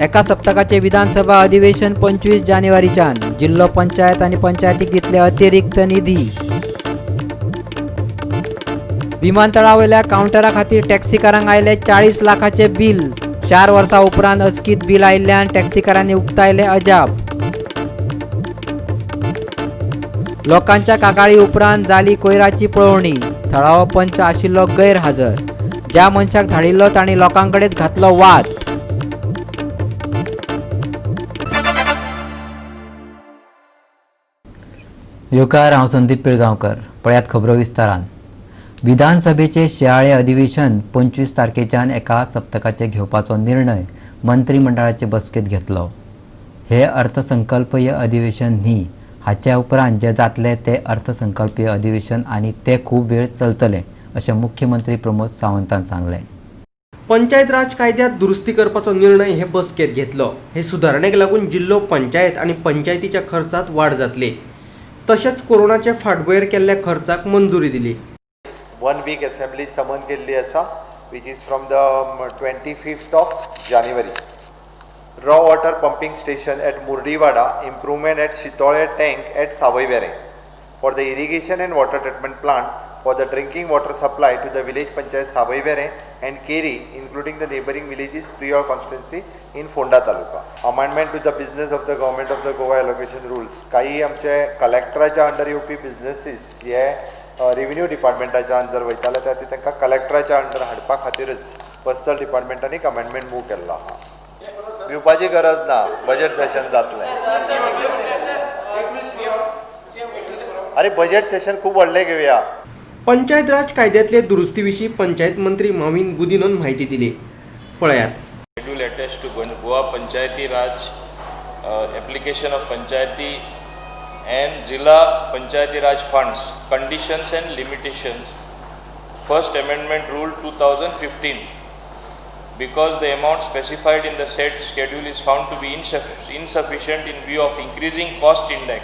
एका सप्तकाचे विधानसभा अधिवेशन 25 जानेवारीच्यान. जिल्हो पंचायत आणि पंचायतीक दितले अतिरिक्त निधी. विमानतळावयल्या कावंटरा खातीर टॅक्सीकारांक आयले 40 लाखाचे बिल. 4 वर्सां उपरांत अचकीत बिल आयिल्ल्यान टॅक्सीकारांनी उक्तायले अजाप. लोकांच्या कागाळी उपरांत जाली कोयराची पळोवणी. थळावो पंच आशिल्लो गैरहजर. ज्या मनशाक धाडिल्लो तांणी लोकांकडेच घातलो वाद. येवकार, हांव संदीप पिळगांवकर. पळयात खबरो विस्तारान. विधानसभेचे शियाळे अधिवेशन 25 तारखेच्यान एका सप्तकाचे घेवपाचो निर्णय मंत्रिमंडळाचे बसकेत घेतलो. हे अर्थसंकल्पीय अधिवेशन न्ही, हाच्या उपरांत जे जातले ते अर्थसंकल्पीय अधिवेशन आनी ते खूब वेळ चलतले अशें मुख्यमंत्री प्रमोद सावंतान सांगलें. पंचायत राज कायद्यात दुरुस्ती करपाचो निर्णय हे बसकेत घेतलो. हे सुदारणेक लागून जिल्लो पंचायत आनी पंचायतीच्या खर्चात वाड जातली. तशेंच कोरोनाचे फाटभुंयेर केल्ल्या खर्चाक मंजुरी दिली. 1 week assembly समन केल्ली आसा, which is from the 25th of January. Raw water pumping station at Murdiwada, improvement at Shitole tank at Savoyverem for the irrigation and water treatment plant for the drinking water supply to the village panchayat Savoyverem and Keri, including the neighbouring villages Priol constituency in Ponda taluka. Amendment to the business of the government of the Goa allocation rules. काही आमचे कलेक्टराच्या under येवपी बिजनेसीस हे revenue डिपार्टमेंटाच्या under वयताले, त्या खातीर तांकां कलेक्टराच्या under हाडपा खातीरच personal डिपार्टमेंटान एक अमेंडमेंट मूव केल्लो आहा. भिवपाची गरज ना, बजेट सेशन जातलें. अरे बजेट सेशन खूब व्हडलें घेवया. पंचायत राज कायद्यातले दुरुस्ती विशीं पंचायत मंत्री माविन गुदिनोन माहिती दिली. पळयात. Schedule attached to Goa Panchayati Raj application of Panchayati and Zilla Panchayati Raj funds conditions and limitations, First Amendment Rule 2015. Because the amount specified in the said schedule is found to be insufficient in view of increasing cost index,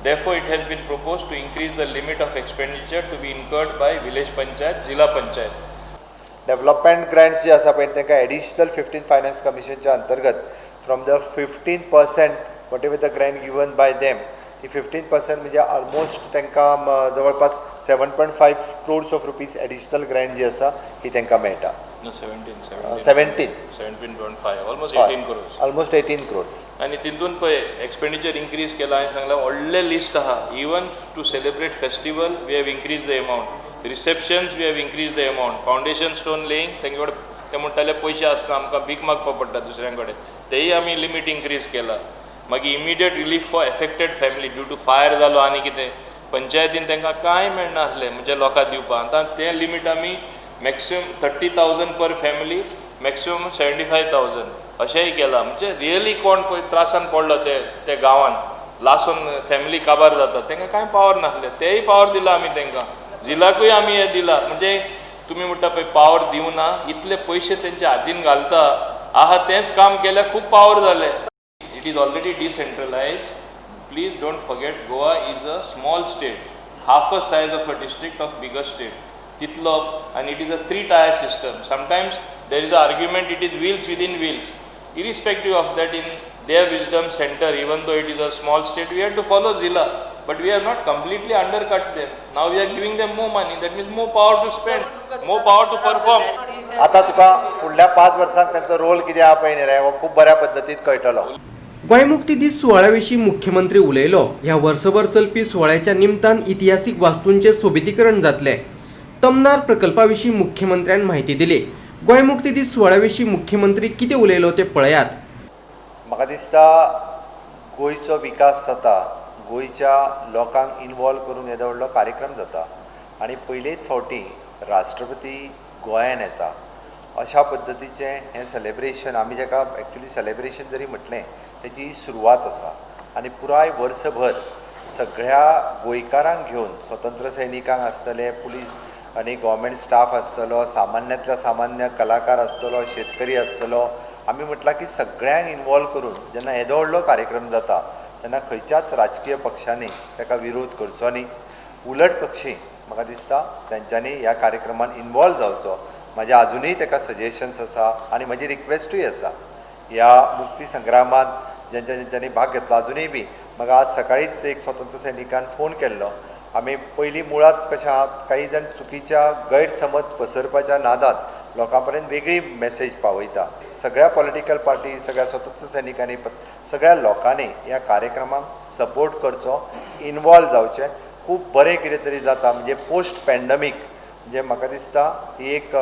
therefore it has been proposed to increase the limit of expenditure to be incurred by village panchayat, Zilla Panchayat. Development grants जे आसा पळय तांकां additional 15 finance कमिशनच्या अंतर्गत from the 15% whatever the grant given by them, ती 15% म्हणजे almost तांकां जवळपास 7.5 crores of rupees additional grant जी आसा ही तांकां मेळटा. 17.5, almost 18 crores. Almost 18 crores. आनी तितून पळय एक्सपेंडिचर इन्क्रीज केला. हांवें सांगलां व्हडलें लिस्ट आहा. Even to celebrate festival we have increase the amount, receptions we have increase the amount, foundation stone laying तेंगे कडेन ते म्हणटाले पयशे आसना आमकां भीक मागपा पडटा दुसऱ्यां कडेन, तेय आमी लिमीट इन्क्रीज केला. मागीर immediate relief for affected family due to fire जालो आनी कितें पंचायतीन तांकां कांय मेळनासलें म्हणजे लोकांक दिवपाक. आतां तें लिमीट आमी मॅक्सिमम 30,000 पर फॅमिली, मॅक्सिमम 75,000 अशेंय केलां. म्हणजे रियली कोण पळय त्रासान पडलो ते गांवान लासून फॅमिली काबार जाता तांकां कांय पावर नासलें, तेय पावर दिला आमी तांकां. जिलाकूय आमी हें दिलां. म्हणजे तुमी म्हणटा पळय पावर दिवना, इतले पयशे तेंच्या हातीन घालता आहा तेंच काम केल्यार खूब पावर जालें. It is already decentralized. Please don't forget Goa is a small state, half a size of a district of bigger state. Titlo, and it is a 3-tier system. Sometimes there is an argument it is wheels within wheels. Irrespective of that, in their wisdom center, even though it is a small state, we have to follow Zilla. But we have not completely undercut them. Now we are giving them more money. That means more power to spend, more power to perform. आता तुका फुडल्या 5 वर्सांक तांचो role कितें आहा पळय न्ही रे, हो खूब बऱ्या पद्दतीन कळटलो. गोंय मुक्ती दीस सुवाळ्या विशीं मुख्यमंत्री उलयलो. ह्या वर्सभर चलपी सुवाळ्याच्या निमतान इतिहासीक वास्तूंचें सोबितीकरण जातलें. तमनार प्रकल्पा विशीं मुख्यमंत्र्यान म्हायती दिली. गोंय मुक्ती दीस सुवाळ्या विशीं मुख्यमंत्री कितें उलयलो तें पळयात. म्हाका दिसता गोंयचो विकास जाता, गोंयच्या लोकांक इनवॉल्व करून येदो व्हडलो कार्यक्रम जाता आनी पयलेच फावटी राष्ट्रपती गोंयान येता अशा पद्दतीचें हें सेलेब्रेशन, आमी जाका एक्चुली सेलेब्रेशन जरी म्हटलें तेची सुरवात आसा. आनी पुराय वर्सभर सगळ्या गोंयकारांक घेवन स्वतंत्र सैनिकांक आसतले, पुलीस आनी गव्हर्मेंट स्टाफ आसतलो, सामान्यांतल्या सामान्य कलाकार आसतलो, शेतकरी आसतलो, आमी म्हटलां की सगळ्यांक इनवॉल्व करून जेन्ना येदो व्हडलो कार्यक्रम जाता तेन्ना खंयच्याच राजकीय पक्षांनी ताका विरोध करचो न्ही. उलट पक्षी म्हाका दिसता तेंच्यांनी ह्या कार्यक्रमान इनवॉल्व जावचो. म्हाजे आजुनूय ताका सजेशन्स आसा आनी म्हजी रिक्वेस्टूय आसा ह्या मुक्ती संग्रामांत ज्यांच्या ज्यांच्यांनी भाग घेतला अजुनूय बी म्हाका आज सकाळीच एक स्वतंत्र सैनिकान फोन केल्लो. आमी पयलीं मुळांत कशें आहा, काही जाण चुकीच्या गैरसमज पसरपाच्या नादात लोकां पर्यंत वेगळी मेसेज पावयता. सगळ्या पॉलिटिकल पार्टी, सगळ्या स्वतंत्र सैनिकांनी, सगळ्या लोकांनी ह्या कार्यक्रमाक सपोर्ट करचो, इनवॉल्व जावचें. खूब बरें कितें तरी जाता, म्हणजे पोस्ट पॅन्डमीक म्हणजे म्हाका दिसता ही एक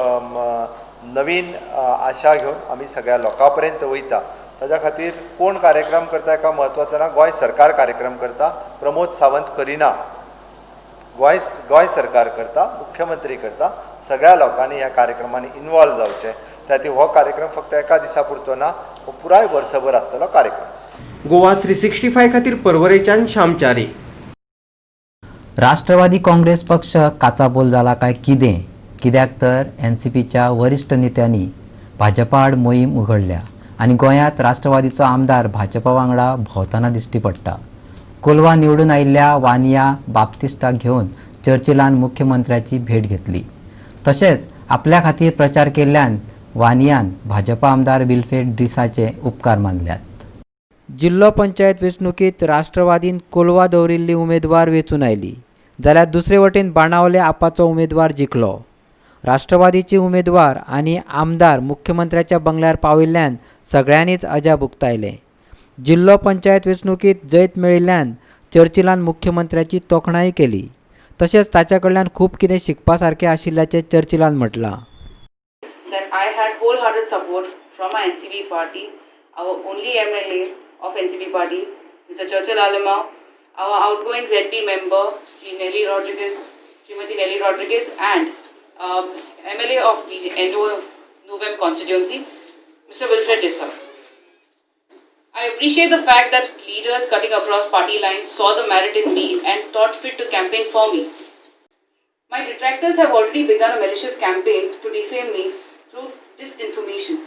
नवीन आशा घेवन आमी सगळ्या लोकां पर्यंत वयता. ताज्या खातीर कोण कार्यक्रम करता एका म्हत्वाचो ना, गोंय सरकार कार्यक्रम करता, प्रमोद सावंत करिना, गोंय सरकार करता, मुख्यमंत्री करता. सगळ्या लोकांनी ह्या कार्यक्रमांनी इनवॉल्व जावचें. त्या खातीर हो कार्यक्रम फक्त एका दिसा पुरतो ना, हो पुराय वर्सभर आसतलो कार्यक्रम. गोवा 365 खातीर पर्वरेच्यान श्यामचारी. राष्ट्रवादी काँग्रेस पक्ष काचाबोल जाला काय कितें? कित्याक तर एनसीपीच्या वरिश्ठ नेत्यांनी भाजपा आड मोहीम उगडल्या आनी गोंयांत राष्ट्रवादीचो आमदार भाजपा वांगडा भोंवतना दिश्टी पडटा. कोलवा निवडून आयिल्ल्या वानिया बाप्तिस्टाक घेवन चर्चिलान मुख्यमंत्र्याची भेट घेतली. तशेंच आपल्या खातीर प्रचार केल्ल्यान वानियान भाजपा आमदार विल्फ्रेड डिसाचे उपकार मानल्यात. जिल्लो पंचायत वेंचणुकीत राष्ट्रवादीन कोलवा दवरिल्ली उमेदवार वेंचून आयली, जाल्यार दुसरे वटेन बाणावले आपाचो उमेदवार जिखलो. राष्ट्रवादीची उमेदवार आनी आमदार मुख्यमंत्र्याच्या बंगल्यार पाविल्ल्यान सगळ्यांनीच अजाप उक्तायलें. जिल्लो पंचायत वेंचणुकीत जैत मेळिल्ल्यान चर्चिलान मुख्यमंत्र्याची तोखणाय केली. तशेंच ताच्या कडल्यान खूब कितें शिकपा सारकें आशिल्ल्याचें चर्चिलान म्हटलां. That I had wholehearted support from our NCP party, our only MLA of NCP party, Mr. Churchill Alemao, our outgoing ZP member, Shri Nelly Rodriguez, Srimati Nelly Rodriguez, and MLA of the Nuvem constituency, Mr. Wilfred D'Sa. I appreciate the fact that leaders cutting across party lines saw the merit in me and thought fit to campaign for me. My detractors have already begun a malicious campaign to defame me through disinformation.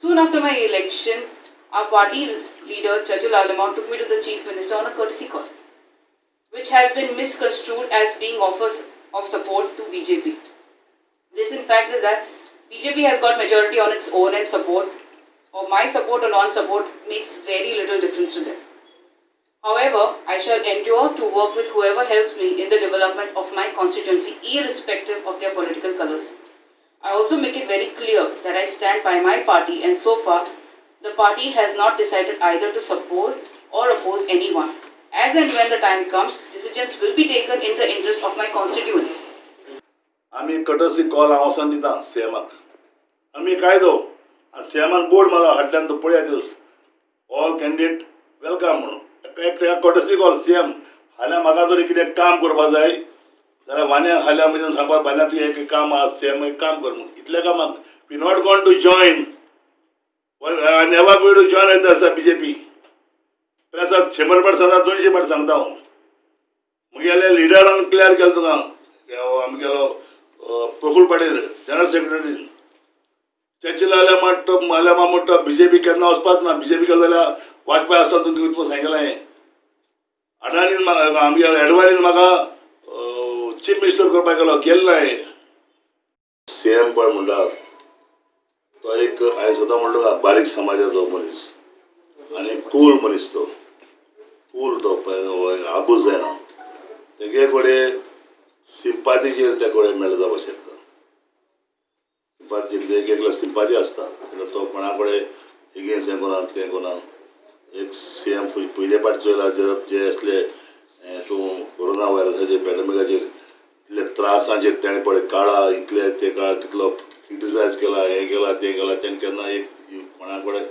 Soon after my election, our party leader Churchill Alemao took me to the Chief Minister on a courtesy call, which has been misconstrued as being offers of support to BJP. This in fact is that BJP has got majority on its own, and support or my support or non-support makes very little difference to them. However, I shall endure to work with whoever helps me in the development of my constituency, irrespective of their political colors. I also make it very clear that I stand by my party, and so far, the party has not decided either to support or oppose anyone. As and when the time comes, decisions will be taken in the interest of my constituents. आमी courtesy call हांव वचोन दिता सीएमाक. आमी कायदो आनी सीएमान board मारला हाडल्यान, तो पळया दीस ऑल कॅन्डिडेट welcome म्हणून. एक ताका कटसी कॉल सीएम. फाल्यां म्हाका जरी कितें काम करपा जाय जाल्यार वान्या फाल्यां म्हज्यान सांगपा, फाल्यां तुवें एक काम आहा, सीएम एक काम कर म्हणून. इतल्या कामाक we not gone to join, I never going to join येता आसा बीजेपी. प्रेसाक 100 पाट सांगता, 200 पाट सांगता हांव. मुगेले लिडरान क्लियर केलें तुका, आमगेलो Praful Patil general secretary Churchill Alemao म्हणटा बीजेपी केन्ना वचपाच ना. बीजेपी गेलो जाल्यार वाजपेयी आसतना तुमकां तुका सांगलें. अडानीन म्हाका, आमगे एडवाणीन म्हाका चीफ मिनिस्टर करपाक गेलो, गेलो ना. सीएम पळय म्हणटा तो एक हांवें सदां म्हणलो तुका, बारीक समाजाचो मनीस आनी कूल मनीस तो, कूल तो, आबूज जायना. तेगे कडेन सिंपातीचेर त्या कडेन मेळ जावपाक शकता. सिंपाती एक एकलो सिंपाती आसता, तेका तो कोणा कडेन एगेन्स्ट हें कोना तें कोना. एक सीएम पयले फावट चोयला जे असले तूं कोरोना व्हायरसाचेर पॅन्डमिकाचेर इतले त्रासांचेर तेणें पळय काळा इतले ते काळ कितलो क्रिटिसायज केला, हें केला तें केला. तेणें केन्ना एक कोणा कडेन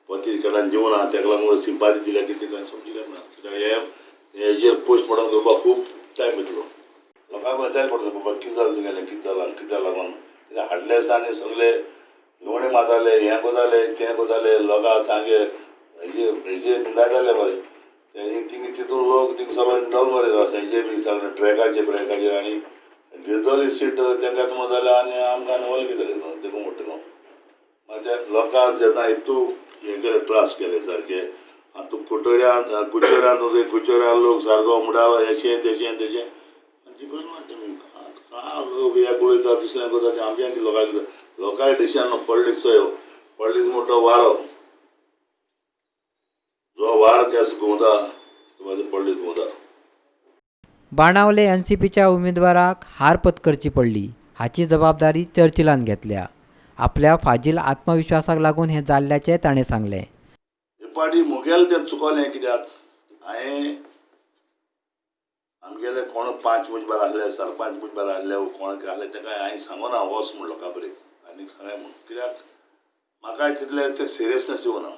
पती कडल्यान दिवना. तेका लागून सिंपाती दिल्या की ते कांय समजी ना. कित्याक हें हेजेर पोस्टमॉर्टम करपाक खूब टायम येतलो. लोकांक वचाय पडटा, बाबा कितें जालें तुगेलें, कितें जालां, कित्याक लागून कित्याक हाडले आसता आनी सगळे लुवणें मारताले, हें करताले तें करताले, लोकांक सामके हेजे निंदायताले मरे. थिंग तितून लोक थिंग सगळे निंदल मरे, हेजे बी सगळे ट्रॅकाचेर ब्रॅकाचेर. आनी गिरदोली सीट तेंकां तुमकां जाल्या आनी आमकां नवल कितें देखून म्हणटा हांव. मागीर लोकांक जेन्ना हितू हें केलें, त्रास केले सारके. आनी तूं कुटोऱ्यान कुचोऱ्यान तुजे कुचोऱ्यान लोक सारको म्हणटालो हेशें तेशें तेशें जिखून मारता. काय लोक एक उलयता, दुसरें करता, तें आमच्या लोकांक लोकांक डिसिजन पॉलिटिक्स चोय, पॉलिटिक्स म्हणटा वारो. वार केस घुंवता म्हाजे पडले घुंवता. बाणावले एनसीपीच्या उमेदवाराक हार पत्करची पडली हाची जबाबदारी चर्चिलान घेतल्या. आपल्या फाजील आत्मविश्वासाक लागून हें जाल्ल्याचें ताणें सांगलें. हे पाटी मुगेलें तें चुकोलें कित्याक हांवें आमगेले कोण पांच मुजबार आसले सरपंच मुजबार आसले कोण आसले ताका हांवें सांगूना वच म्हूण लोकां बरें आनीक सांगाय म्हूण कित्याक म्हाका तितलें तें सिरियसनेस येवना.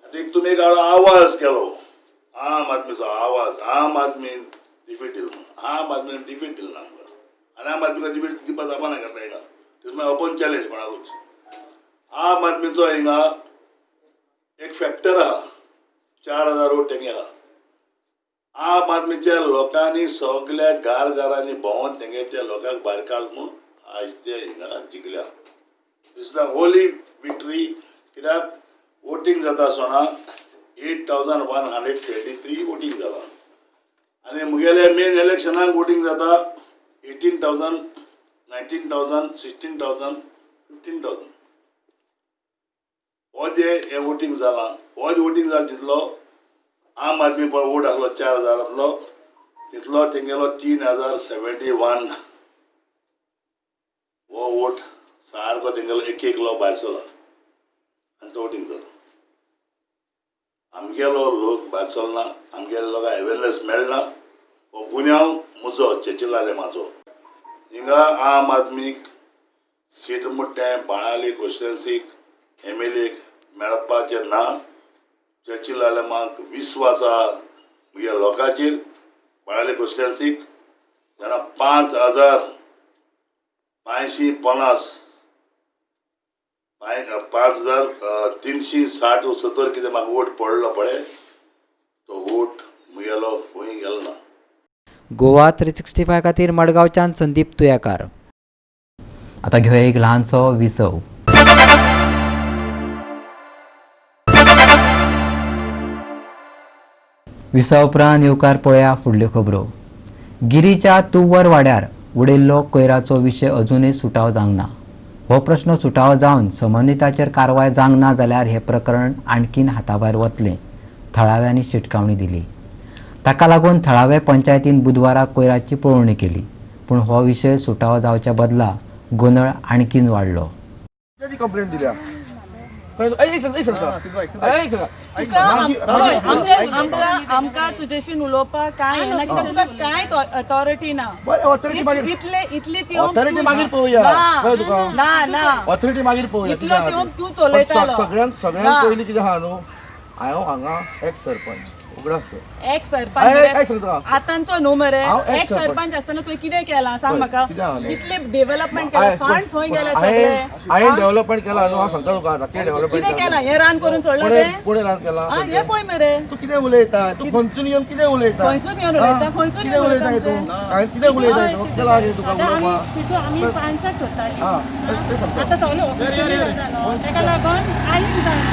आतां एक तुमी एक आवाज केलो आम आदमीचो आवाज, आम आदमी डिफीट दिलो म्हणून, आम आदमीन डिफीट दिलो ना आमकां आनी आम आदमीक डिफीट दिवपा जावपा ना करता हिंगा. तेच मागीर ओपन चॅलेंज कोणाकूच. आम आदमीचो हिंगा एक फॅक्टर आहा, 4000 वोट तेंगे आहा. आम आदमीच्या लोकांनी सगल्या घार घरांनी भोंवन तेंगे त्या लोकांक भायर काड म्हूण आयज ते हिंगा जिखल्या. This the only victory कित्याक वोटींग जाता आसतना 8123 वोटींग जालां आनी मुगेले मेन इलेक्शनाक वोटींग जाता 18,000, 19,000, 16,000, 15,000. हो जे हें वोटींग जालां, हो जे वोटींग जालां तितलो आम आदमी पळय वोट आसलो 4000 तितलो तेंगेलो 3071 हो वोट सारको तेंगेलो एक एकलो भायर सरलो आनी तो वोटींग जालो. आमगेलो लोक भायर सरना, आमगेले लोकांक अवेरनेस मेळना. हो गुन्यांव म्हजो चर्चिल आलेमाचो. हिंगा आम आदमीक सीट म्हणटा बाणावली कॉन्स्टिट्युएन्सीक एम.एल.एक मेळपाचें ना. चर्चिल आलेमाक विस्वास आहा म्हज्या लोकांचेर. बाणावली कॉन्स्टिट्युएन्सीक जाणा 5550 5360 कितें म्हाका वोट पडलो पळय तो वोट म्हगेलो खंय गेलो ना. गोवा 365 खातीर मडगांवच्यान संदीप तुयाकार. आतां घेवया एक ल्हानसो विसव. विसवा उपरांत येवकार पळया फुडल्यो खबरो. गिरीच्या तुव्वर वाड्यार उडयल्लो कोयराचो विशय अजुनूय सुटाव जावंक ना. हो प्रश्न सुटाव जावन संबंदिताचेर कारवाय जावंक ना जाल्यार हें प्रकरण आणखीन हाताभायर वतलें, थळाव्यांनी शिटकावणी दिली. ताका लागून थळावे पंचायतीन बुधवारा कोयराची पळोवणी केली, पूण हो विशय सुटाव जावच्या बदला गोंदळ आणखीन वाडलो. कंप्लेंट दिल्या आमकां तुजेशी उलोवपाक कांय ना, कित्याक तुका कांय अथॉरिटी ना. इतले इतली ऑथॉरिटी मागीर पळोवया, ना ना ऑथॉरिटी मागीर पळोवया. इतलो दिवन तूं चलयतालो. सगळ्यांत सगळ्यांत पयलीं कितें आहा न्हू, हांव हांगा एक्स सरपंच उगडास कर. एक्स सरपंच आतांचो न्हू मरे, एक्स सरपंच आसतना तुवें कितें केलां सांग म्हाका. कितले डेव्हलपमेंट केलां, फंड्स खंय गेले सगळे. हांवें डेव्हलपमेंट केलां न्हू, हांव सांगता तुका आतां कितें डेव्हलपमेंट कितें केलां. हें रान करून सोडलां तें कोणें रान केलां हें पळय मरे. तूं कितें उलयता, तूं खंयसून येवन कितें उलयता, खंयसून येवन उलयता, खंयसून कितें उलयता तूं, हांवें कितें उलयता तूं, केलां तुका उलोवपाक. आमी पांचाक सोदतालीं, आतां सगळें ऑफिशियली जाता न्हू, ताका लागून आनी जायना.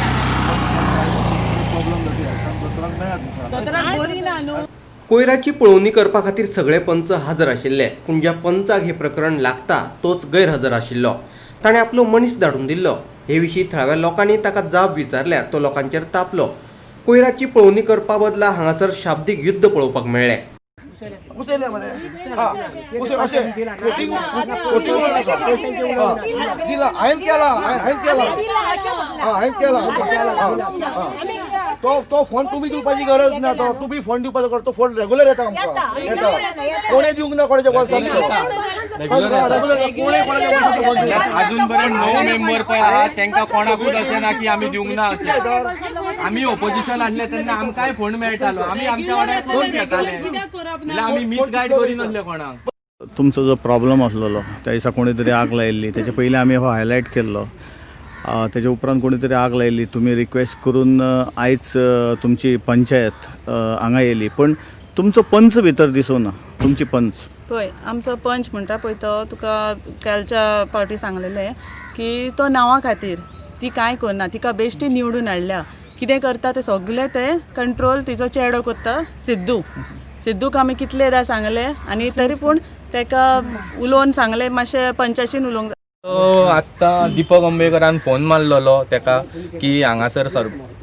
कोयराची पळोवणी करपा खातीर सगळे पंच हजर आशिल्ले, पूण ज्या पंचाक हें प्रकरण लागता तोच गैरहजर आशिल्लो. ताणें आपलो मनीस धाडून दिल्लो. हे विशीं थळाव्या लोकांनी ताका जाप विचारल्यार तो लोकांचेर तापलो. कोयराची पळोवणी करपा बदला हांगासर शाब्दीक युद्ध पळोवपाक मेळ्ळें. तो फोन तुमी दिवपाची गरज ना, तो तुमी फोन दिवपाचो गरज, तो फोन रेगुलर येता आमकां, येता कोणे दिवंक ना कोणाच्या बोल्सान, रेगुलर कोणे कोणाच्या बोल्सान फोन दिवंक ना. अजून पर्यंत 9 मेंबर पळय आहा, तांकां कोणाकूच अशें ना की आमी दिवंक ना अशें. आमी ओपोजिशन आसले तेन्ना आमकांय फोन मेळटालो, आमी आमच्या वाड्यार फोन घेताले, म्हणल्यार आमी मिसगायड करिनासले कोणाक. तुमचो जो प्रॉब्लम आसलेलो त्या दिसा कोणी तरी आग लायिल्ली, तेच्या पयलीं आमी हो हायलायट केल्लो. तेच्या उपरांत कोणी तरी आग लायिल्ली, तुमी रिक्वेस्ट करून आयज तुमची पंचायत हांगा येयली, पण तुमचो पंच भितर दिसूना. तुमची पंच पळय, आमचो पंच म्हणटा पळय तो तुका कालच्या पावटी सांगलेलें की तो नांवा खातीर ती कांय करना, तिका बेश्टी निवडून हाडल्या. कितें करता तें सगळें तें कंट्रोल तिचो चेडो करता सिद्धू. सिद्धूक आमी कितलेदा सांगलें आनी तरी पूण ताका उलोवन सांगलें, मातशें पंचायतीन उलोवंक. आत्तां दीपक आंबेकरान फोन मारलेलो तेका की हांगासर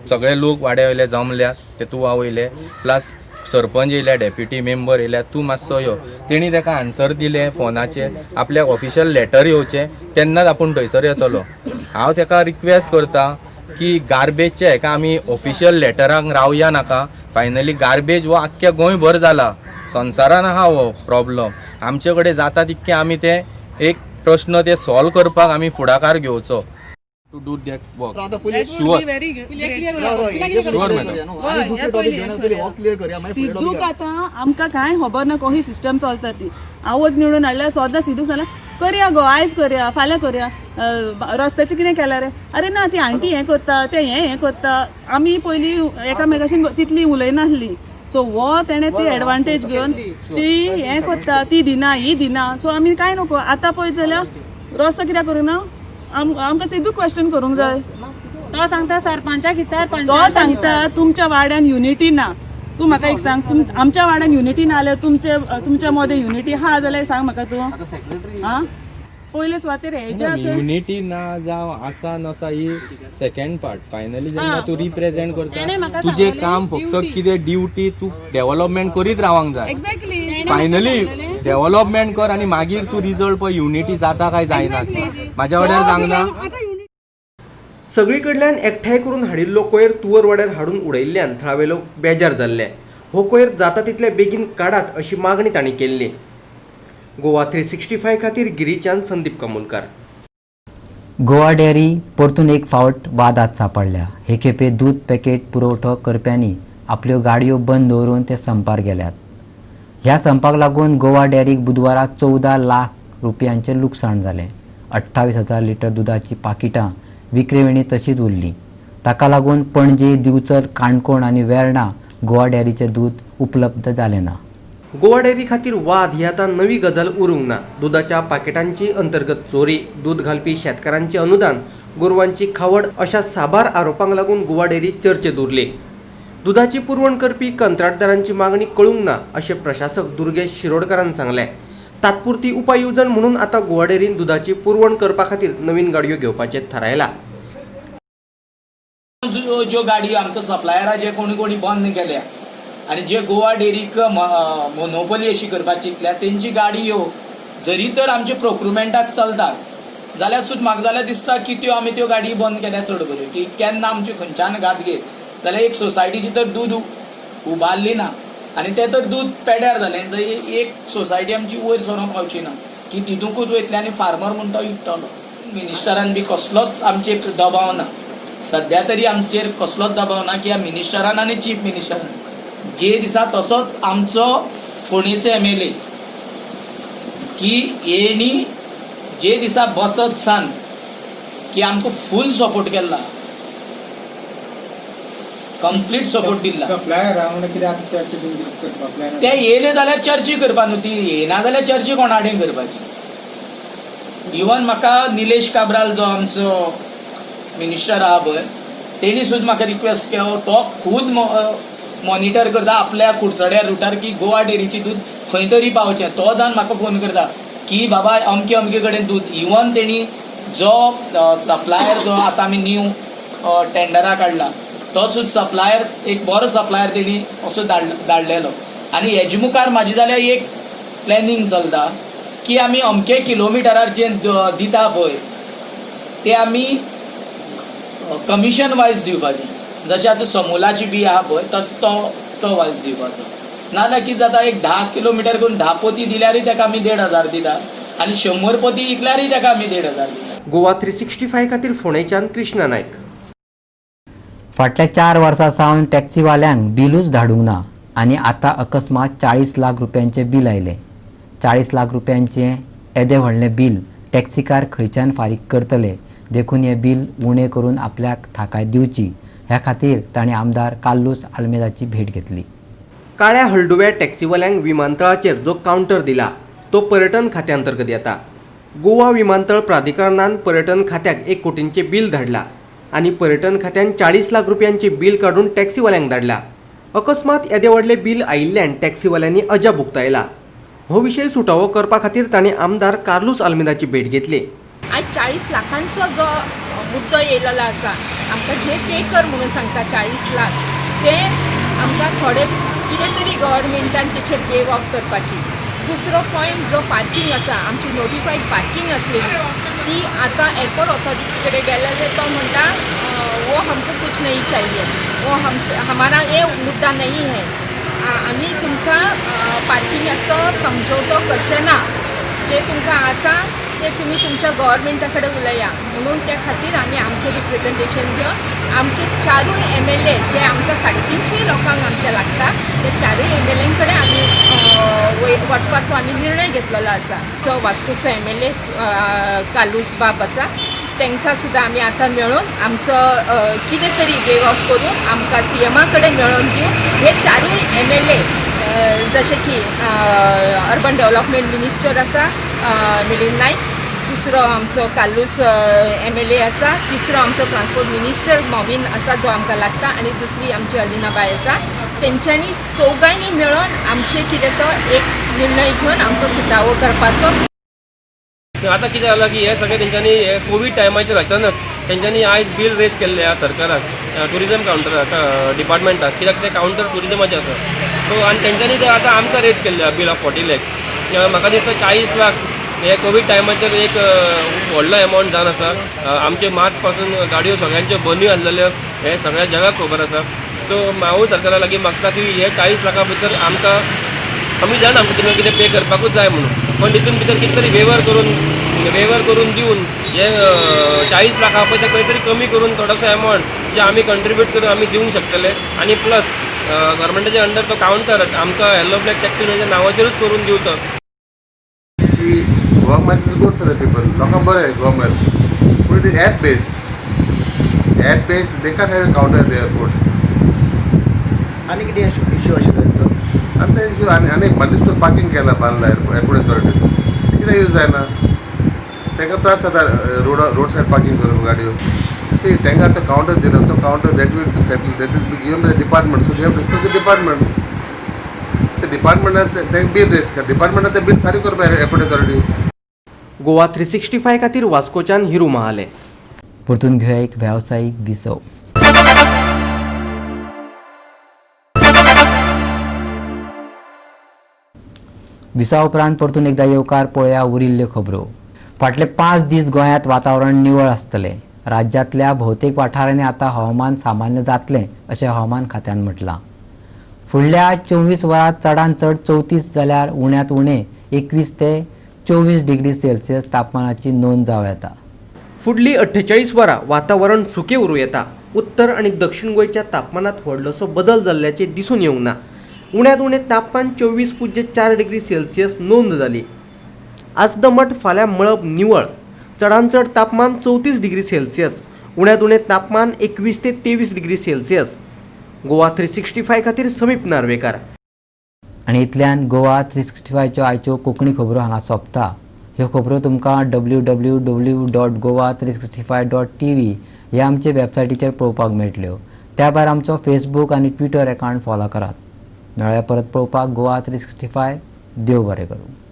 सगळे लोक वाड्या वयले जमल्यात ते तुवा वयले प्लस सरपंच येयल्या, डेप्युटी मेंबर येयल्या, तूं मातसो यो. तेणी ताका आन्सर दिलें फोनाचेर, आपल्याक ऑफिशियल लेटर येवचें तेन्नाच आपूण थंयसर येतलो. हांव ताका रिक्वेस्ट करता की गार्बेजचे हेका आमी ऑफिशियल लेटरांक रावया नाका. फायनली गार्बेज हो आख्ख्या गोंयभर जाला, संवसारान आहा हो प्रॉब्लम. आमचे कडेन जाता तितकें आमी ते एक प्रश्न ते सॉल्व करपाक आमी फुडाकार घेवचो. To do that work. Sure. Sure, madam. सिद्धूक आतां आमकां कांय खबर ना कशी सिस्टम चलता ती. आवज निवडून हाडल्या सदां सिद्धूक सांगलें करया गो, आयज करया, फाल्यां करया, रस्त्याचें कितें केलां रे? अरे ना ती आंटी हें करता, तें हें करता. आमी पयलीं एकामेकाशीन तितली उलयनासली. सो हो तेणें ती एडवांटेज घेवन ती हें करता, ती दिना, ही दिना. सो आमी कांय नको. आतां पळयत जाल्यार रस्तो कित्याक करूं ना? आमकां सिद्धूक क्वेश्चन करूंक जाय. तो सांगता सरपंचाक विचार, तो सांगता तुमच्या वाड्यान युनिटी ना. तूं म्हाका एक सांग, आमच्या वाड्यान युनिटी ना जाल्यार तुमच्या मदें युनिटी आहा जाल्यार सांग म्हाका तूं. आं, पयले सुवातेर हेच्या युनिटी ना जावं आसा नसा ही सेकंड पार्ट. फायनली जेन्ना तूं रिप्रेझेंट करता तुजें काम फक्त कितें ड्युटी, तूं डेव्हलपमेंट करीत रावंक जाय. एक्झॅक्टली. फायनली डेव्हलपमेंट कर आनी मागीर तूं रिजल्ट पळय युनिटी जाता काय जायना. म्हाज्या वाड्यार जावंक ना. सगळी कडल्यान एकठांय करून हाडिल्लो कोयर तुवर वाड्यार हाडून उडयल्ल्यान थळावे लोक बेजार जाल्ले. हो कोयर जाता तितले बेगीन काडात अशी मागणी तांणी केल्ली. गोवा 365 खातीर गिरीच्यान संदीप कमोलकर. गोवा डेअरी परतून एक फावट वादात सांपडल्या. हे खेपे दूद पॅकेट पुरवठो करप्यांनी आपल्यो गाडयो बंद दवरून ते संपार गेल्यात. ह्या संपाक लागून गोवा डेअरीक बुधवारा 14 लाख रुपयांचें लुकसाण जालें. 28,000 लिटर दुदाचीं पाकिटां विक्रेवेणी तशीच उरली. ताका लागून पणजे, दिवचल, काणकोण आनी वेर्णा गोवा डेअरीचें दूद उपलब्ध जालें ना. गोवा डेअरी खातीर वाद ही आतां नवी गजाल उरूंक ना. दुदाच्या पाकिटांची अंतर्गत चोरी, दूद घालपी शेतकारांचें अनुदान, गोरवांची खावड अशा साबार आरोपांक लागून गोवा डेअरी चर्चेत उरली. दुदाची पुरवण करपी कंत्राटदारांची मागणी कळूंक ना अशें प्रशासक दुर्गेश शिरोडकारान सांगलें. तात्पुरती उपाय येवजण म्हणून आतां गोवा डेअरीन दुदाची पुरवण करपा खातीर नवीन गाडयो घेवपाचें थारायलां. ज्यो गाडयो आमकां सप्लायरा जे कोणी कोणी बंद केल्या आनी जे गोवा डेअरीक मोनोपोली अशी करपाक चिंतल्या तेंची गाडयो जरी तर आमचे प्रोक्रुमेंटाक चलतात जाल्यार सुद्दां म्हाका जाल्यार दिसता की त्यो आमी त्यो गाडी बंद केल्यार चड बऱ्यो. की केन्ना आमचे खंयच्यान घात घेत जाल्यार एक सोसायटीची तर दूद उबारली ना आनी तें तर दूद पेड्यार जालें जंय एक सोसायटी आमची वयर सरोंक पावची ना की तितूंकूच वयतले आनी फार्मर म्हूण तो विकतलो. मिनिस्टरान बी कसलोच आमचेर दबाव ना, सद्या तरी आमचेर कसलोच दबाव ना की ह्या मिनिस्टरान आनी चीफ मिनिस्टरान जे दिसा तसोच आमचो फोंडेचो एमएलए की हेणी जे दिसा बसत सान की आमकां फूल सपोर्ट केला, कंप्लीट सपोर्ट दिला. ते येयले जाल्यार चर्ची करपा न्हू, ती येना जाल्यार चर्ची कोणा कडेन करपाची. इवन म्हाका निलेश काब्राल जो आमचो मिनिस्टर आहा पळय तेणी सुद्दां म्हाका रिक्वेस्ट केलो, तो खूद मॉनिटर करता आपल्या कुडचड्या रुटार की गोवा डेअरीची दूद खंय तरी पावचें. तो जावन म्हाका फोन करता की बाबा अमके अमके कडेन दूद. इवन तेणी जो सप्लायर जो आतां आमी न्यू टेंडरा काडला तो सुद्दां सप्लायर एक बरो सप्लायर तेणी असो धाडलेलो. आनी हेजे मुखार म्हाजी जाल्यार एक प्लॅनिंग चलता की आमी अमके किलोमिटरार जे दिता पळय ते आमी कमिशन वायज दिवपाचें. जशें आतां समूलाची बी आहा पळय तसो तो वायज दिवपाचो. नाजाल्यार कितें जाता एक 10 किलोमिटर करून 10 पोती दिल्यारय ताका आमी 1,500 दिता आनी 100 पोती विकल्यारय ताका आमी 1,500 दिता. गोवा 365 खातीर फोंडेच्यान कृष्णा नायक. फाटल्या 4 वर्सां सावन टॅक्सीवाल्यांक बिलूच धाडूंक ना आनी आतां अकस्मात 40 लाख रुपयांचें बील आयलें. 40 लाख रुपयांचें येदें व्हडलें बील टॅक्सीकार खंयच्यान फारीक करतले, देखून हें बील उणें करून आपल्याक थाकाय दिवची ह्या खातीर ताणें आमदार कार्लूस आल्मेदाची भेट घेतली. काळ्या हळडुव्या टॅक्सीवाल्यांक विमानतळाचेर जो कावंटर दिला तो पर्यटन खात्या अंतर्गत येता. गोवा विमानतळ प्राधिकरणान पर्यटन खात्याक 1 कोटींचें बील धाडला आनी पर्यटन खात्यान 40 लाख रुपयांचें बील काडून टॅक्सीवाल्यांक धाडला. अकस्मात येदें व्हडलें बील आयिल्ल्यान टॅक्सीवाल्यांनी अजाप उक्तायला. हो विशय सुटावो करपा खातीर तांणी आमदार कार्लूस आल्मेदाची भेट घेतली. आज 40 लाखांचो जो मुद्दो येयलेलो आसा, आमकां जे पे कर म्हणून सांगता 40 लाख ते आमकां थोडे कितें तरी गव्हर्मेंटान तेचेर वेव ऑफ करपाची. दुसरो पॉयंट जो पार्किंग आसा, आमची नोटिफायड पार्किंग आसलेली ती आतां एअरपोर्ट ऑथॉरिटी कडेन गेलेले तो म्हणटा वो हमको कुछ नहीं चाहिए, वो हमसे हमारा ये मुद्दा नहीं है, आमी तुमकां पार्किंगाचो समझौतो करचे ना, जे तुमकां आसा ते तुमी तुमच्या गव्हर्मेंटा कडेन उलया. म्हणून त्या खातीर आमी आमचें रिप्रेजेंटेशन घेवन आमचे 4 MLA जे आमकां 350 लोकांक आमचे लागता ते 4 MLA कडेन आमी वचपाचो आमी निर्णय घेतलेलो आसा. जो वास्कोचो MLA Carlos बाब आसा तांकां सुद्दां आमी आतां मेळून आमचो कितें तरी वेव ऑफ करून आमकां CMA कडेन मेळोवन दिवन हे 4 MLA जशें की अर्बन डेवलपमेंट मिनिस्टर आसा मिलिंद नायक, दुसरो आमचो कार्लूस MLA आसा, तिसरो आमचो ट्रान्सपोर्ट मिनिस्टर मॉविन आसा जो आमकां लागता, आनी दुसरी आमची अलिना बाय आसा. तेंच्यांनी चौगांनी मेळोन आमचें कितें तो एक निर्णय घेवन आमचो सुटावो करपाचो. आतां कितें जालां की हे सगळें तेंच्यांनी हे कोवीड टायमाचेर अचानक तेंच्यांनी आयज बील रेज केल्लें आसा सरकाराक ट्युरिजम कावंटराक डिपार्टमेंटाक, कित्याक ते कावंटर ट्युरिजमाचें आसा. सो आनी तेंच्यांनी ते आतां आमकां रेज केल्लें आसा बील ऑफ 40 lakhs. म्हाका दिसता 40 लाख हे कोवीड टायमाचेर एक व्हडलो एमावंट जावन आसा. आमचे मार्च पासून गाडयो सगळ्यांच्यो बंदूय आसलेल्यो हे सगळ्या जगाक खबर आसा. सो हांवूय सरकारा लागीं मागता की हे 40 लाखां भितर आमकां आमी जाणा आमकां कितें कितें पे करपाकूच जाय म्हणून, पण तितून भितर कितें तरी वेवर करून दिवन हे 40 लाखां पळय ते खंय तरी कमी करून थोडोसो एमावंट जे आमी कंट्रिब्यूट करून आमी दिवंक शकतले. आनी प्लस गव्हर्मेंटाच्या अंडर तो कावंटर आमकां येल्लो फ्लॅग टॅक्सी युनियनाच्या नांवाचेरूच करून दिवचो. की Goa MICE is good for the people, लोकांक बरें गोवा मायल्स, पूण it is app based, app based they can have a counter at the airport. आनी कितें इश्यू आशिल्लो तेंचो? आनी ते इश्यू आनी आनी मल्टी स्टोर पार्किंग केलां बांदला एअरपोर्ट ऑथॉरिटीन, तें कितें यूज जायना, तांकां त्रास जाता रोड सायड पार्किंग करूंक गाडयो. सी तांकां आतां कावंटर दिला तो counter that will be settle, that is be given by the department, so they have discuss the department. ते डिपार्टमेंटान तांकां बील रेज कर, डिपार्टमेंटान तें बील फारीक करपा एअरपोर्ट ऑथॉरिटी. गोवा 365 खातीर वास्कोच्यान हिरू महाले. परतून घेवया एक वेवसायीक विसव. विसा उपरांत परतून एकदा येवकार पळया उरिल्ल्यो खबरो. फाटले 5 दीस गोंयांत वातावरण निवळ आसतलें. राज्यांतल्या भोवतेक वाठारांनी आतां हवामान सामान्य जातलें अशें हवामान खात्यान म्हटलां. फुडल्या 24 वरांत चडांत चड 34 जाल्यार उण्यांत उणें 21 ते 24 डिग्री सेल्सियस तापमानाची नोंद जावं येता. फुडली 48 वरां वातावरण सुकें उरूं येता. उत्तर आनी दक्षिण गोंयच्या तापमानांत व्हडलोसो बदल जाल्ल्याचें दिसून येवंक ना. उण्यांत उणें तापमान 24.4 डिग्री सेल्सियस नोंद जाली. आज दमट, फाल्यां मळब निवळ. चडांत चड तापमान 34 डिग्री सेल्सियस, उण्यांत उणें तापमान 21 ते 23 डिग्री सेल्सियस. गोवा 365 खातीर समीप नार्वेकार. आनी इतल्यान गोवा 365च्यो आयच्यो कोंकणी खबरो हांगा सोंपता. ह्यो खबरो तुमकां www.goa365.tv ह्या आमचे वेबसायटीचेर पळोवपाक मेळटल्यो. त्या भायर आमचो फेसबूक आनी ट्विटर एकावंट फॉलो करात. मेळया परत पळोवपाक गोवा 365. देव बरें करूं.